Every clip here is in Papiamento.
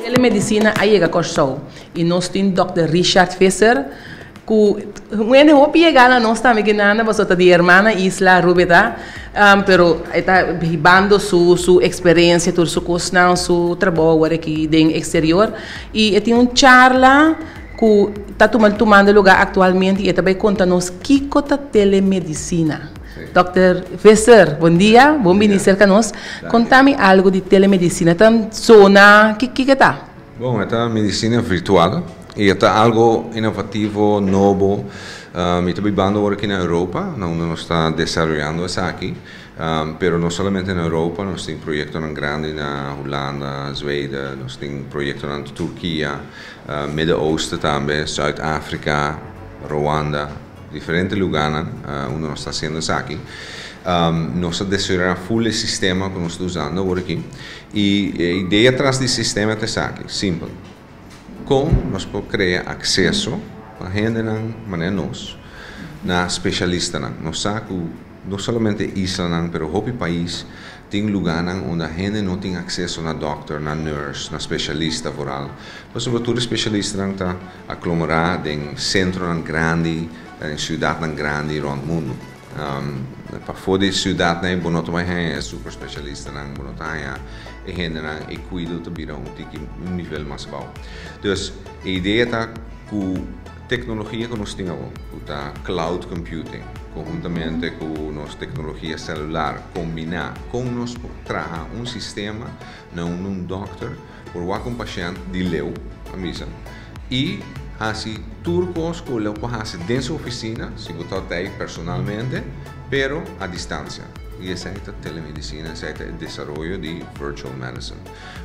Telemedicina a yega Kòrsou i nos tin Dòkter Richard Visser ku hende hopi yega na nos tambe kinanda pasobra ta di hermana isla Aruba e ta pero e ta hibando su su eksperensia tur su kosnan su trabou awor aki den eksterior i e tin un charla ku ta tuma tumando luga aktualmente i e ta bai konta nos kiko ta telemedicina. Dòkter Visser, bon dia, bon bini serka nos. Konta mi algu di telemedisina. Ta zona, kiko e ta? Bon, e ta medisina virtual i e ta algu inovativo, nobo. Mi ta bibando awor aki na Europa, na unda nos ta desaroyando esaki. Pero no solamente na Europa, nos tin proyektonan grandi na Hulanda, Zweden, nos tin proyektonan na Turkia, Midden-Oosten tambe, Zuid-Afrika, Rwanda. Diferente lugánan unda nos ta hasiendo esaki. Nos a desaroyá ful e sistema ku nos ta usando awor aki. I e idea tras di sistema ta esaki, simpel. Kon nos por krea akseso pa hendenan manera nos na spesialistanan? Nos sa ku no solamente islanan pero hopi pais tin lugánan unda hende no tin akseso na dòkter, na nurse, na spesialista vooral. Pasobra tur e spesialistanan ta Aklomerá den sentronan grandi, den siudatnan grandi rònt mundu. Pafó di e siudatnan ei bo no ta bai haña e super spesialistanan, bo no ta haña e hendenan, e kuido ta bira un tiki un nivel mas abou. Dus e idea ta ku teknologia ku nos tin awor, ku ta cloud computing, konhuntamente ku nos teknologia selular kombiná kon nos por traha un sistema na unda un dòkter Por wak un pashènt di leu, a bisa, i hasi tur kos ku lo por hasi den su ofisina, si bo ta otei personalmente, pero a distansia. I esei ta telemedisina, esei ta e desaroyo di virtual medicine.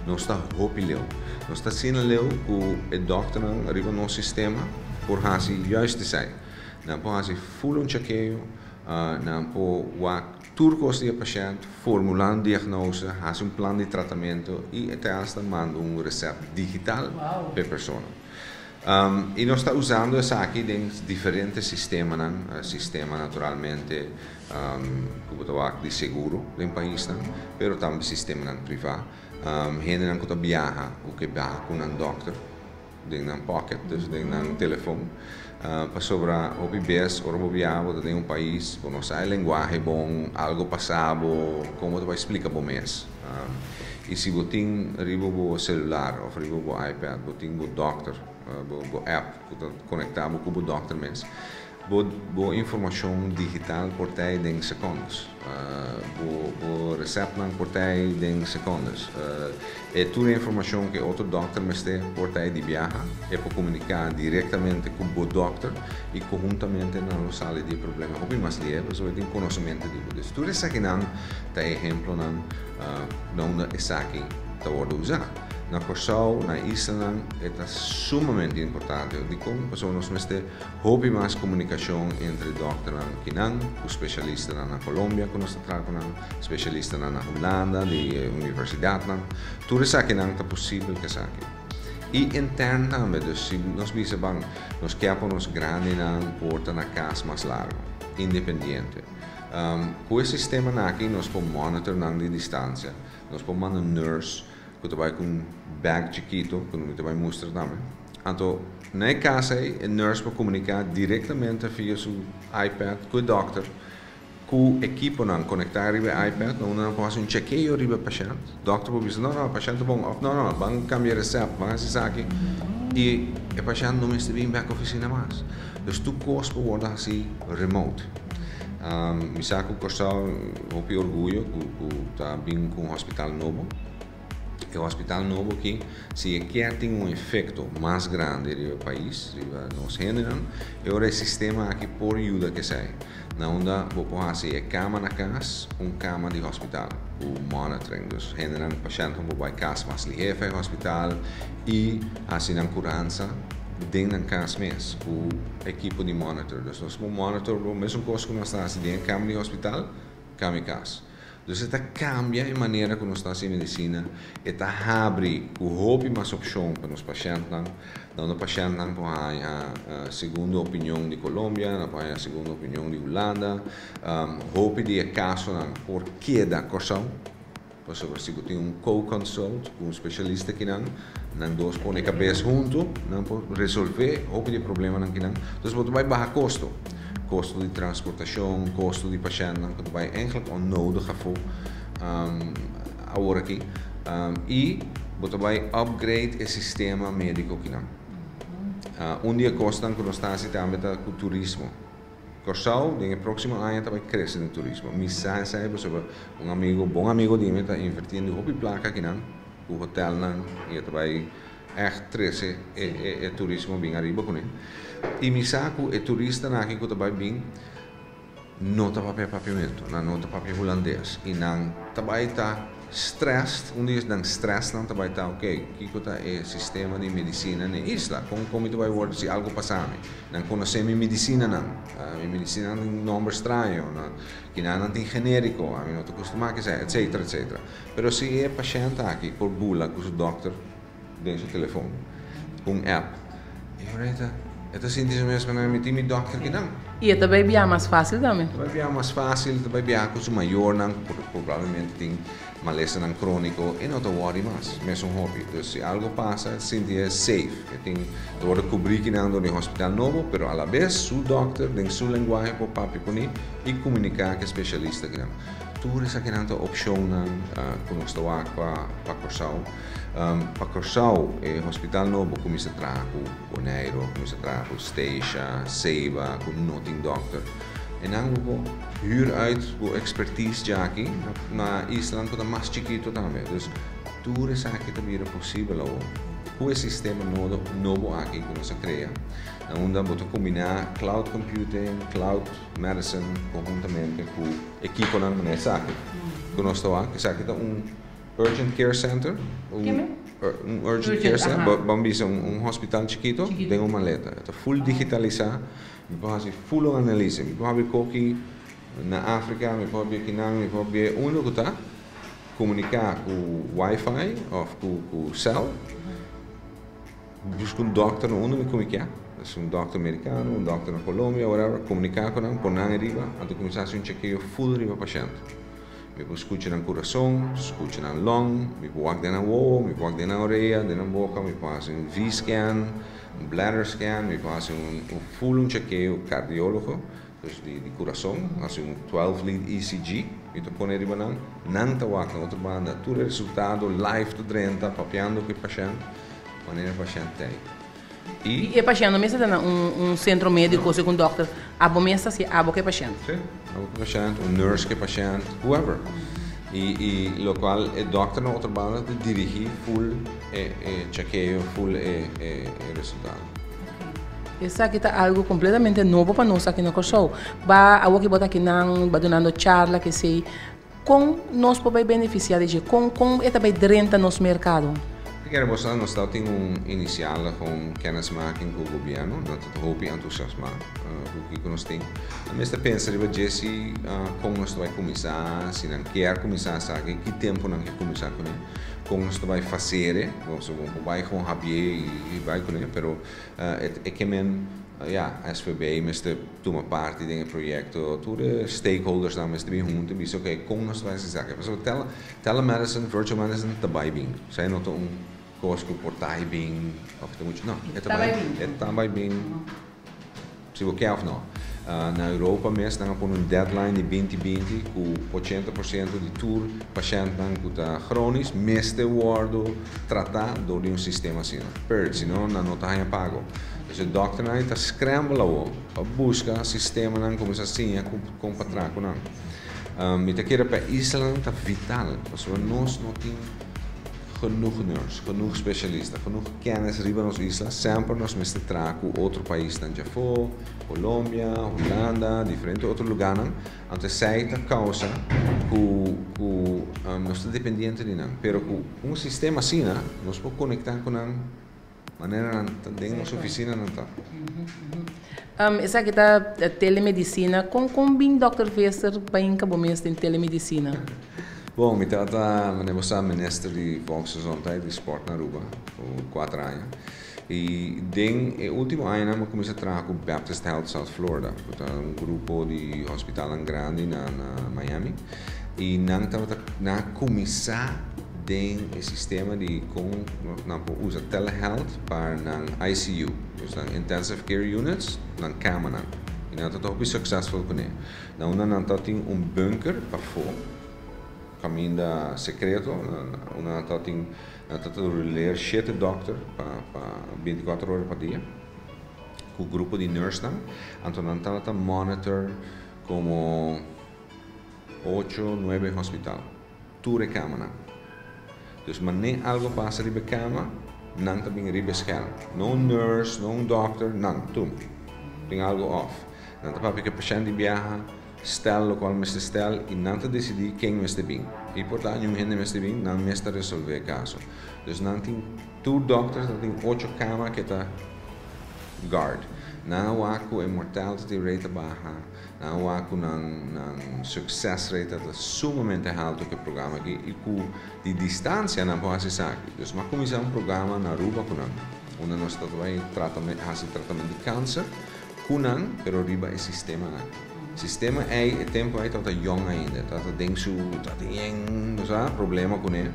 Nos ta hopi leu. Nos ta asina leu ku e dòkternan riba nos sistema por hasi juist esei. Nan por hasi ful un chekeo, nan por wak. Tur kos di e pashènt, formulá un diagnose, hasi un plan di tratamentu i e ta hasta manda un resèpt digital pa e persona. I nos ta usando esaki den diferente sistemanan, sistema naturalmente ku bo ta wak di seguro den paisnan, pero tambe sistemanan privá. Hendenan ku ta biaha ku ke biaha ku nan dòkter. Den nan pocket, dus den nan telefon. Pasobra hopi bes ora bo biaha bo ta den un pais, bo no sa e lenguahe bon, algo pasa bo, kon bo ta bai splika bo mes? I si bo tin riba bo celular of riba bo iPad bo tin bo dokter, bo app ku ta konekta bo ku bo dokter mes, Bo bo informashon digital por tei den secondes. Bo bo receptnan por tei den secondes. E tur e informashon ku e otro dokter mester por tei di biaha, e por komuniká direktamente ku bo dokter i konhuntamente nan lo sali di e problema hopi mas lihe pasobra e tin konosementu di bo. Dus tur esakinan ta ehemplonan na unda esaki ta wòrdu usá. Na Kòrsou, na islanan e ta sumamente importante. Dikon? Pasobra nos mester. Hopi mas komunikashon entre dòkternan kinan ku spesialistanan na Colombia ku nos ta traha ku nan, spesialistanan na Hulanda di e universidatnan. Tur esakinan ta posibel ku esaki. I intern tambe, dus si nos bisa ban nos ke pa nos grandinan por ta na kas mas largu, independiente. Ku e sistemanan aki nos por monitor nan di distansia, nos por manda nurse ku ta bai ku un bag chikitu ku mi ta bai mustra tambe. Anto na e kas ei e nurse por komuniká direktamente via su iPad ku e dòkter ku ekiponan konektá riba e iPad na unda nan por hasi un chekeo riba e pashènt. Dòkter por bisa no no e pashènt ta bon òf no no ban kambia e resèpt ban hasi esaki i e pashènt no mester bin bèk ofisina mas. Dus tur kos por wòrdu hasi remote. Mi sa ku Kòrsou hopi orguyo ku ta bin ku un hospital nobo. E hospital nobo aki, si e kier tin un efecto mas grandi riba e pais, riba nos hendenan, e ora e sistema aki por yuda kesei. Na unda bo por haci e cama na cas un cama di hospital cu monitoring. Dus hendenan, pashentnan por bay cas mas lihe fa e hospital y haci nan curansa den nan cas mes cu ekipo di monitor. Dus nos por monitor bo mesun cos cu nos ta haci den e cama di hospital, cama y cas. Dus e ta kambia e manera ku nos ta hasi medisina, e ta habri ku hopi mas opshon pa nos pashèntnan. Na unda pashèntnan por haña segundo opinion di Colombia, nan por haña segundo opinion di Hulanda. Hopi di e kasonan por keda Kòrsou. Pasobra si bo tin un co-consult ku un spesialista akinan, nan dos pone kabes huntu, nan por resolvé hopi di e problemanan akinan. Dus bo ta bai baha kosto. Kosto di transportashon, kosto di pashèntnan ku ta bai eigenlijk onnodig afó awor aki. I bo ta bai upgrade e sistema médiko akinan. Un di e kosnan ku nos ta hasi tambe ta ku turismo. Kòrsou den e próksimo aña ta bai krese den turismo. Mi sa esei pasobra un amigo, bon amigo di mi ta invertiendo hopi plaka akinan ku hotelnan i e ta bai ègt trese e turismo bin ariba kuné. I mi sa ku e turistanan aki ku ta bai bin no ta papia papiamentu, nan no ta papia hulandes i nan ta bai ta stressed, un di nan stressnan ta bai ta ok, kiko ta e sistema di medisina na e isla, kon kon mi ta bai wòrdu si algu pasa mi? Nan konosé mi medisinanan, mi medisinanan tin nòmber straño, kinan nan tin genériko, ami no ta kustumá kisa, etsetera, etsetera. Pero si e pashènt aki por bula ku su dòkter den su telefon, ku un app, e ora e ta e ta sinti su mes manera mi tin mi dòkter kinan. I e ta bai biaha mas fásil tambe. E ta bai biaha mas fásil, e ta bai biaha ku su mayornan ku probablemente tin malesanan króniko, e no ta wòri mas, mesun hopi. Dus si algu pasa, e sinti e safe. E tin ta wòrdu kubrí kinan dor di hospital nobo, pero alabes su dòkter den su lenguahe por papia kuné i komuniká ku e spesialista kinan. Tur esakinan ta opshonnan ku nos ta wak pa pa Kòrsou. Pa Kòrsou e hospital nobo kuminsá traha ku Boneiru, kuminsá traha ku Statia, Seiba ku no tin dòkter. E nan bo por hür uit bo ekspertis djaki na islanan ku ta mas chikitu tambe. Dus tur esaki ta bira posibel awor ku e sistema nobo aki ku nos a krea, na unda bo ta kombiná cloud computing, cloud medicine konhuntamente ku ekiponan manera esaki ku nos ta wak. Esaki ta un urgent care center, un urgent care center, ban bisa un hospital chikito den un maleta. E ta full digitalisá. Mi por hasi full un analise. Mi por habri koki na Afrika, mi por habri akinan, mi por habri unda ku ta, komuniká ku wifi òf ku sèl, buska un dòkter na unda mi ku mi ke, si un dòkter merikano, un dòkter na Colombia, whatever, komuniká ku nan, pon nan ariba, anto kuminsá hasi un chekeo full riba pashènt. Mi por skucha nan kurason, skucha nan long, mi por wak den nan wowo, mi por wak den nan orea, den nan boka, mi por hasi un V-scan, un bladder scan, mi por hasi un full un chekeo kardiólogo, dus di kurason, hasi un 12 lead ECG, mi ta pone riba nan, nan ta wak na otro banda, tur e resultado live ta drenta, papiando ku e pashènt, manera e pashènt ta ei. I e pashènt no mester ta na un sentro médiko segun dòkter. Abo mes ta hasi abo ku e pashènt. Sí, abo ku e pashènt, un nurse ku e pashènt, whoever. I lokual e dòkter na otro banda ta dirigí full e chekeo, full e resultado. Esaki ta algu kompletamente nobo pa nos aki na Kòrsou. Ba awor ki bo ta akinan, ba dunando charla kesei. Kon nos por bai benefisiá di dje? Kon kon e ta bai drenta nos merkado? Mi kere bo sa, nos tau tin un inisial kon kennismaking ku gobièrnu. Nan ta hopi entusiasmá ku kiko nos tin. Nan mester pensa riba dje si kon nos ta bai kuminsá, si nan kier kuminsá esaki, ki tempu nan ke kuminsá kuné, kon nos ta bai fasere. Bo por bai kon habié i bai kuné, pero e ke men ya, SVB mester tuma parti den e proyekto, tur e stakeholdersnan mester bin huntu i bisa ok, kon nos ta bai hasi esaki? Pasobra tele telemedicine, virtual medicine ta bai bin. Esei no ta un kos ku por ta bin òf ta muchu, no, e ta bai e ta bai bin si bo ke òf no. Na Europa mes nan a pone un deadline di binti binti ku 80% di tur pashèntnan ku ta chronis mester wòrdu tratá dor di un sistema asina. Period. Si no, nan no ta haña pago. Dus e dòkternan ei ta scramble awor pa buska sistemanan kuminsá siña kon pa traha ku nan. Mi ta kere pa e islanan ta vital pasobra nos no tin genoeg nurse, genoeg spesialista, genoeg kennis riba nos isla. Semper nos mester traha ku otro paisnan djafó, Colombia, Hulanda, diferente otro lugánan. Anto esei ta kousa ku ku nos ta dependiente di nan. Pero ku un sistema asina nos por konektá ku nan. Manera nan ta den nos oficina nan ta. Esaki ta telemedicina. Con con bin Dòkter Visser pa hinca bo mes den telemedicina? Bon, mi tabata, manera bo sa, minister di Volksgezondheid y Sport na Aruba por cuater aña. Y den e ultimo añanan mi a cuminsa traha cu Baptist Health South Florida, cu ta un grupo di hospitalnan grandi na Miami. I nan tabata nan a kuminsá den e sistema di kon nan por usa telehealth pa nan ICU, dus nan Intensive Care Units, nan kamanan. I nan tabata hopi successful kuné. Na unda nan tabatin un bunker pafó, kaminda sekreto, unda nan tabatin nan tabata ruleer shete dòkter pa pa bintikuater ora pa dia ku grupo di nursenan. Anto nan tabata monitor komo Ocho, nuebe hospital. Tur e kamanan. Dus manera algo pasa riba e kama, nan ta bin riba e scherm. No un nurse, no un dokter, nan, tum. Tin algo off. Nan ta papia ku e pashènt di biaha, stel lokual mester stel i nan ta disidí ken mester bin. I por ta niun hende mester bin, nan mes ta resolvé e kaso. Dus nan tin, tur dokter ta tin ocho kama ke ta guard. Nan a wak ku e mortality rate a baha. Nan a wak ku nan nan success rate ta sumamente haltu ku e programa aki i ku di distansia nan por hasi esaki. Dus mi a kuminsá un programa na Aruba ku nan, unda nos ta bai hasi tratament di kanser ku nan, pero riba e sistema aki. Sistema ei e tempu ei tabata yòn ainda, tabata den su tabata yen bo sa problema kuné.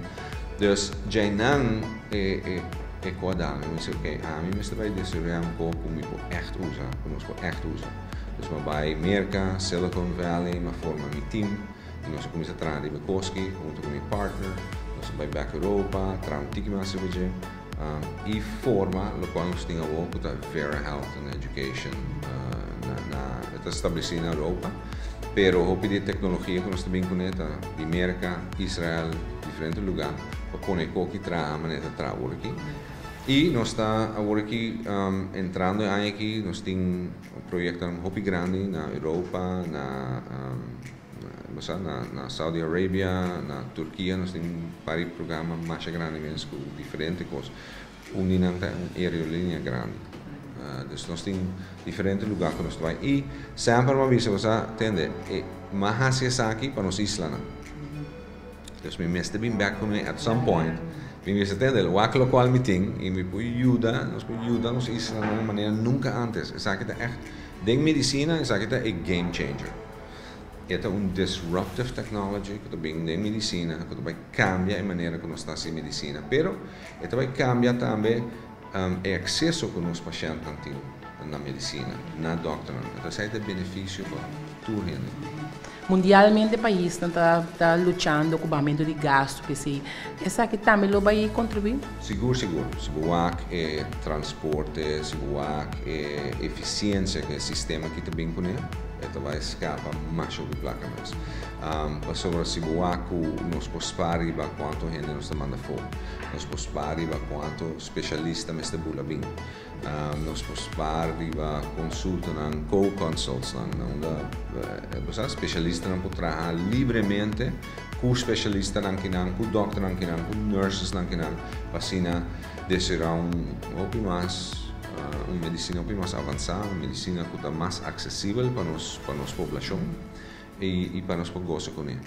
Dus djei nan e e e ku a dal mi, mi bisa ok ami mester bai desaroyá un kos ku mi por ègt usa, ku nos por ègt usa. Dus m'a bai Merka, Silicon Valley, m'a forma mi team i nos a kuminsá traha riba e kos aki huntu ku mi partner. Nos a bai bèk Europa, traha un tiki mas riba dje i forma lokual nos tin awor ku ta Vera Health and Education na na e ta establesí na Europa. Pero hopi di e teknologia ku nos ta bin kuné ta di Merka, Israel, diferente lugá pa pone e koki traha manera ta traha awor aki. I nos ta awor aki entrando e aña aki nos tin proyectonan hopi grandi na Europa, na bo sa na na Saudi Arabia, na Turkia nos tin un par di programa masha grandi mes ku diferente kos. Un di nan ta un aerolínea grandi. Dus nos tin diferente lugar ku nos ta bai. I semper mi a bisa bo sa, tende, e mi a hasi esaki pa nos islanan. Dus mi mester bin bek ku mi at some point. Mi mester tende wak lokual mi tin i mi por yuda, nos por yuda nos islanan manera nunka antes. Esaki ta ègt, den medisina esaki ta e game changer. E ta un disruptive technology ku ta bin den medisina, ku ta bai kambia e manera ku nos ta hasi medisina. Pero e ta bai kambia tambe e akseso ku nos pashèntnan tin na medisina, na dòkternan. Entonces esaki ta e benefisio pa tur hende. Mundialmente paisnan ta ta luchando ku bahamentu di gastu p'esei. Esaki tambe lo bai kontribuí? Sigur sigur. Si bo wak e transporte, si bo wak e efisiensia ku e sistema aki ta bin kuné, e ta bai skapa masha hopi plaka mes. Pasobra si bo wak ku nos por spar riba kuantu hende nos ta manda afó, nos por spar riba kuantu spesialista mester bula bin. Nos por spaar riba consultanan, co-consultsnan, na unda bo sa specialistanan por traha libremente cu specialistanan kinan, cu dokternan kinan, cu nursesnan kinan, pa asina desera un hopi mas, un medicina hopi mas avansa, un medicina cu ta mas accesibel pa nos, pa nos poblacion y pa nos por gosa cune.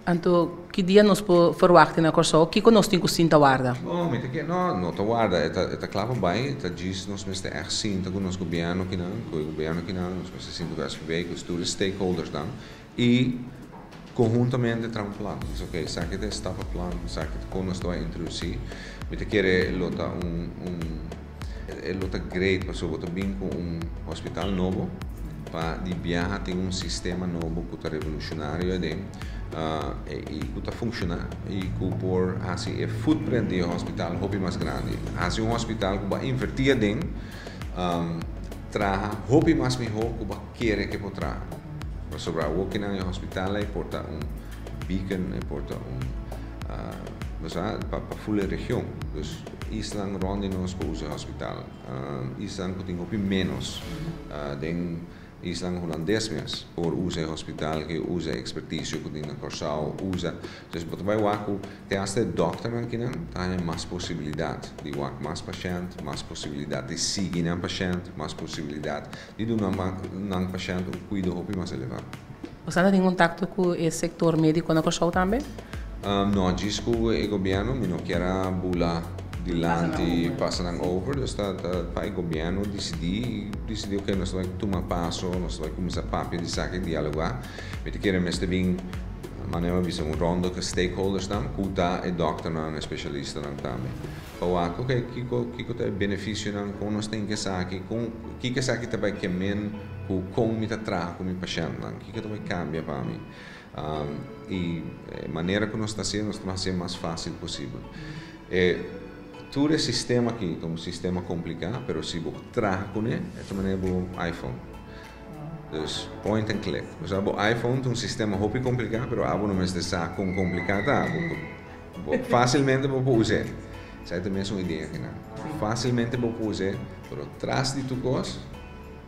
Anto, ki dia nos por ferwakti na Kòrsou? Kiko nos tin ku sinta warda? No, mi ta ke, no, no ta warda. E ta, e ta kla pa bai. Ta djis nos mester ègt sinta ku nos gobièrnu kinan, ku e gobièrnu kinan, nos mester sinta ku SVB, ku tur e stakeholdersnan i konhuntamente traha un plan. Bisa oke, esaki ta e stappenplan, esaki ta kon nos ta bai introdusí. Mi ta kere lo ta un, un, e lo ta great pasobra bo ta bin ku un hospital nobo. Pa di biaha tin un sistema nobo ku ta revolushonario aden i ku ta funshoná i ku por hasi e footprint di e hospital hopi mas grandi. Hasi un hospital ku bo a invertí aden traha hopi mas mihó ku bo a kere ke por traha. Pasobra awor kinan e hospital ei por ta un beacon, e por ta un bo sa pa ful e region. Dus islan rònt di nos por usa e hospital. Islan ku tin hopi ménos den islan hulandes mes por usa e hospital ke usa e ekspertisio ku tin na Kòrsou usa. Entonces bo ta bai wak ku te asta e dòkternan kinan ta haña mas posibilidat di wak mas pashènt, mas posibilidat di sigui nan pashènt, mas posibilidat di duna nan pashènt un kuido hopi mas elevá. Bo sa ta tin kontakto ku e sektor médiko na Kòrsou tambe? No, djis ku e gobièrnu mi no kier a bula dilanti pasa nan over. Dus ta pa e gobièrnu disidí i disidí oke nos ta bai tuma paso, nos ta bai kuminsá papia di esaki, dialogá. Mi ta kere mester bin. Manera bisa un ronda ku stakeholders nan, ku ta e dòkternan, spesialistanan tambe. Pa wak, ok, kiko ta e benefisionan, kon nos tin ku esaki, kon kiko esaki ta bai ke men ku kon mi ta traha ku mi pashèntnan, kiko ta bai kambia pa mi. I e manera ku nos ta hasié, nos ta hasié mas fásil posibel. E tur e sistema aki ta un sistema kompliká, pero si bo traha kuné, e ta manera bo iPhone. Dus point and click. O bo iPhone ta un sistema hopi kompliká, pero abo no mester sa kon kompliká ta. Bo fásilmente bo por usa. Esei ta mesun idea ku nan. Fásilmente bo por usa, pero tras di tur kos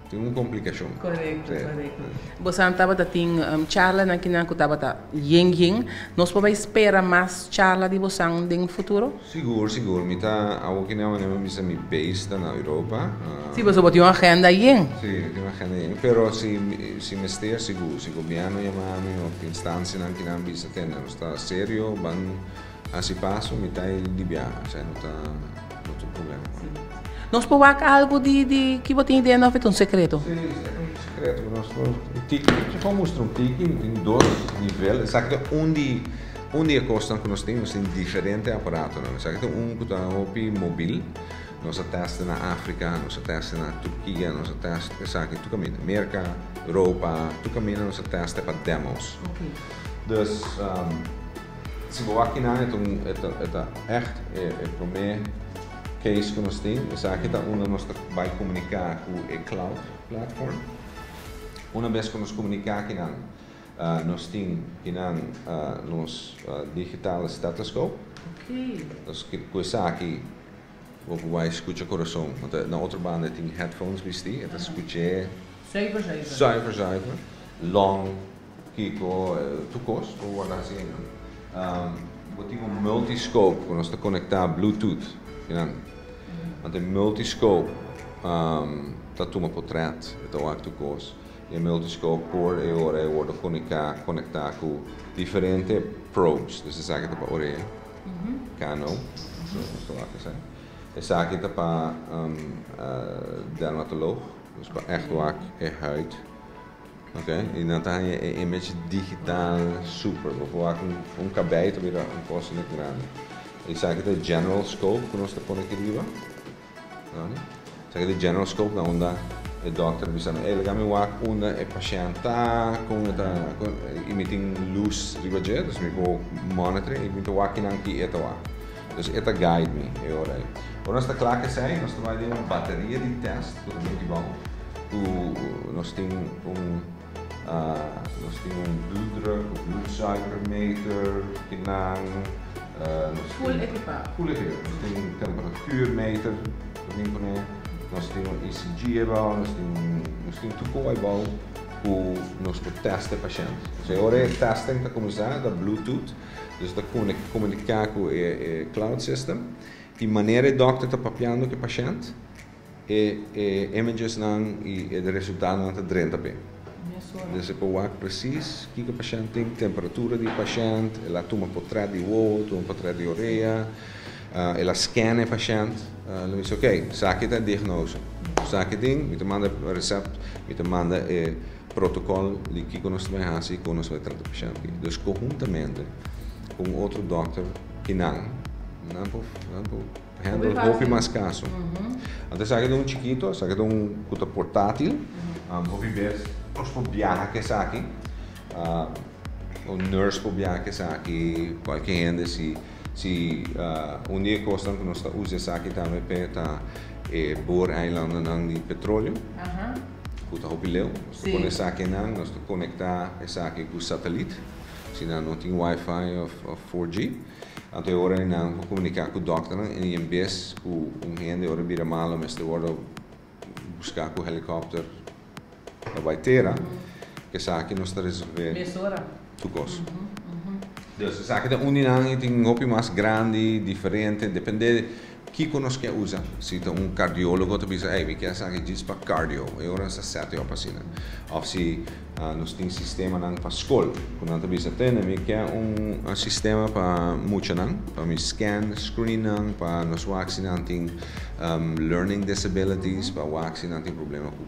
tin un komplikashon. Korekto, korekto. Bo tabata tin charla na kinan ku tabata yen yen. Nos por spera mas charla di boso den futuro? Sigur, sigur. Mi ta awor ku nan mi bisa mi base ta na Europa. Si, bo tin un agenda yen. Si, tin un agenda yen. Pero si mester, sigur, si gobièrnu yama mi òf instansianan ku nan bisa tende, nos ta serio, ban hasi paso, mi ta di biaha, esei no ta un problema. Nos por wak algu di ku bo tin idea, no, un sekreto? Si, ta un sekreto. Nos un tiki, si por mustra un tiki, tin dos nivel. Esaki ta un di e kosnan ku nos tin diferente aparatonan. Esaki ta un ku ta hopi mobil. Nos a test na Afrika, nos a test na Turkia, nos a test esaki tur kaminda. Merka, Europa, tur kaminda nos a test pa demos. Dus si bo wak akinan, e ta echt e promé case ku nos tin. Esaki ta unda nos ta bai komuniká ku e cloud platform. Un bes ku nos komuniká akinan, nos tin akinan nos digital stethoscope. Dus ku esaki bo bai skucha kurason. Na otro banda tin headphones bisti, e ta skucha Zuiver, zuiver. Zuiver, zuiver. Long, kiko, tur kos, bo warda asina. Bo tin un multiscope ku nos ta konektá Bluetooth. Ja. Want e multiscope ta tuma portret, ta wak tur kos. E multiscope por e ora e wòrdu konektá ku diferente probes. Dus esaki ta pa orea. Kano. So, so wak esei. Esaki ta pa dermatoloog. Dus pa echt wak e huid. Ok? I dan ta e image digital super. Bo wak un kabei ta bira un kos net grandi. Esaki ta general scope ku nos ta pone aki riba. No? Esaki ta general scope na unda e dòkter bisa mi, "Hey, laga mi wak unda e pashènt ta, kon e ta, i mi tin lus riba dje, dus mi por monitor i mi ta wak kinan ki e ta wak." Dus e ta guide mi e ora ei. Ora nos ta kla ku esei, nos ta bai den un bateria di test ku ta bin dibou, ku nos tin un bloeddruk, bloedsuikermeter, kinan, nos Full tin ekipá. Full ekipá. Nos tin temperatuurmeter, ku tin kuné, nos tin un ECG ebou, nos tin tur kos ebou ku nos por test e pashènt. So, ora e testing ta kuminsá, ta Bluetooth, dus ta komuniká ku e cloud system, i manera e dòkter ta papiando ku e pashènt, e images nan i e resultadonan ta drenta p'e. Dus e por wak precies kiko e pashènt tin, temperatura di pashènt, el a tuma portret di wowo, tuma portret di orea, el a scan e pashènt, el a bisa, "Ok, esaki ta e diagnose. Esaki tin, mi ta manda recept, mi ta manda e protokòl di kiko nos ta bai hasi i kon nos ta bai trata e pashènt aki." Dus konhuntamente ku un otro dòkter kinan, nan por handle hopi mas kaso. Anto esaki ta un chikitu, esaki ta un ku ta portátil, hopi bes nos por biaha ku esaki, un nurse por biaha ku esaki, kualke hende si un di e kosnan ku nos ta usa esaki tambe p'e ta e booreilandennan di petróleo, ku ta hopi leu. Nos ta pone esakinan, nos ta konektá esaki ku satelit, si nan no tin Wi-Fi òf 4G. Anto e ora nan por komuniká ku dòkternan i en bes ku un hende ora bira malu mester wòrdu buska ku helikòpter pa bai tera, ku esaki nos ta resolvé Mesora. Tur kos. Dus esaki ta un di nan i tin hopi mas grandi, diferente, depende kiko nos ke usa. Si ta un kardiólogo ta bisa, "Hey, mi ke esaki djis pa cardio," e ora nos ta set op asina. Òf si nos tin sistemanan pa skol, ku nan ta bisa, "Tene, mi ke un sistema pa muchanan, pa mi scan screen nan, pa nos wak si nan tin learning disabilities, pa wak si nan tin problema ku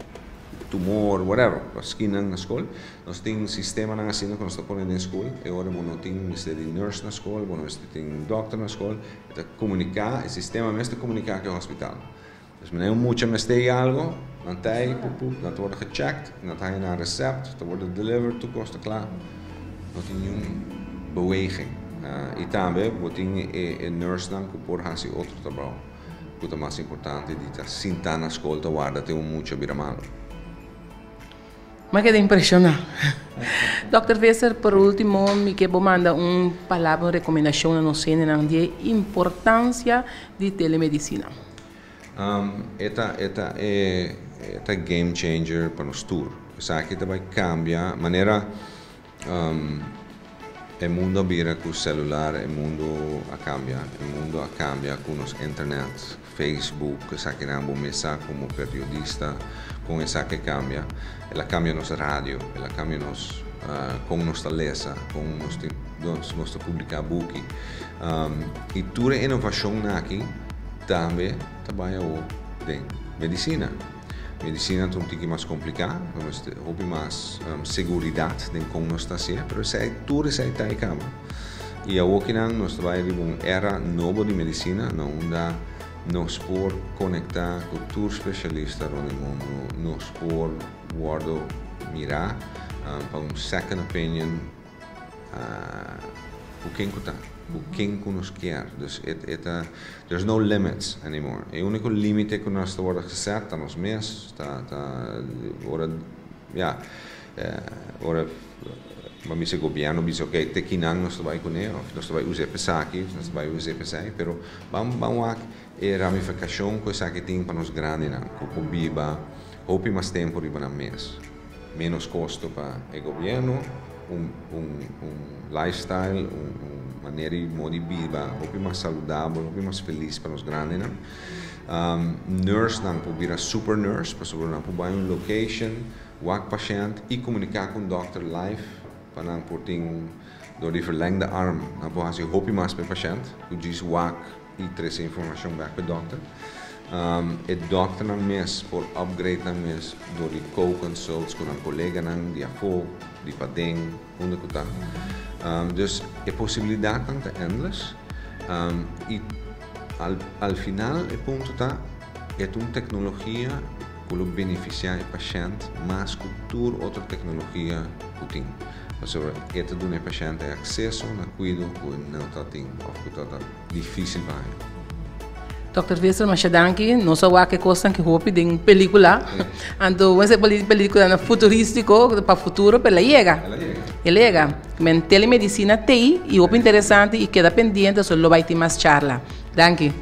Tumor, whatever, pa skin nan na scol. Nos tin sistemanan asina cu nos ta pone den scol. E ora bo no tin mester di nurse na scol, bo no mester tin doctor na scol. E ta comunica, e sistema mes ta comunica cu e hospital. Dus wanneer un mucha mester di algo, nan ta ey, pup, pup, nan ta wordo gecheckt, nan ta haya nan recept, ta wordo delivered, tur cos ta cla. No tin niun beweging. Y tambe bo tin e nursenan cu por haci otro trabao cu ta mas importante di ta sinta na scol ta warda te un mucha bira malo. Mi keda impresiona. Dòkter Visser, por ultimo mi ke bo manda un palabra, un recomendacion na nos hendenan di e importancia di telemedicina. E ta e ta e ta game changer pa nos tur. Esaki ta bai cambia manera e mundo a bira cu celular, e mundo a cambia, e mundo a cambia cu nos internet, Facebook, esakinan bo mes sa como periodista con esaki a cambia. El a cambia nos radio, el a cambia nos con nos ta lesa, con nos tin nos ta publica buki. Y tur e innovacionnan aki tambe ta bai awo den medicina. Medicina ta un tiki mas complica, nos mester hopi mas seguridad den con nos ta hacié, pero esey tur esey ta e caba. Y awokinan nos ta bai riba un era nobo di medicina na unda nos por conecta cu tur specialista rond di mundo, nos por wordo mira pa un second opinion Cu ken cu ta, cu ken cu nos kier. Dus e e ta, there's no limits anymore. E unico limite cu nos ta wordo gezet ta nos mes, ta ta ora ya ora bo bisa gobierno bisa ok te kinan nos ta bay cune of nos ta bay usa e p'esaki of nos ta bay usa e p'esei pero ban ban wak e ramificacion cu esaki tin pa nos grandinan cu por biba hopi mas tempo riba nan mes. Menos costo pa e gobierno, un un un lifestyle, un un manera y modo di biba hopi mas saludabel, hopi mas feliz pa nos grandinan. Nursenan por bira super nurse pasobra nan por bai un location, wak pashent y comunica cu un dokter live pa nan por tin un door di verlengde arm nan por haci hopi mas pa e pashent cu djis wak y trece informacion bek pa e dokter. E dokternan mes por upgrade nan mes door di co-consults cu nan coleganan di afo, di paden, unda cu ta. Dus e posibilidadnan ta endless y al al final e punto ta e ta un tecnologia cu lo beneficia e pashent mas cu tur otro tecnologia cu tin. Pasobra e ta duna e pashent e acceso na cuido cu e no ta tin of cu ta ta Difícil pa haña. Dòkter Visser, masha danki. Nos a wak e kosnan ki hopi den pelikula. Anto wens e pelikulanan futurístiko pa futuro, pero el a yega. El a yega. Men telemedisina t'ei i hopi interesante i keda pendiente, so lo bai tin mas charla. Danki.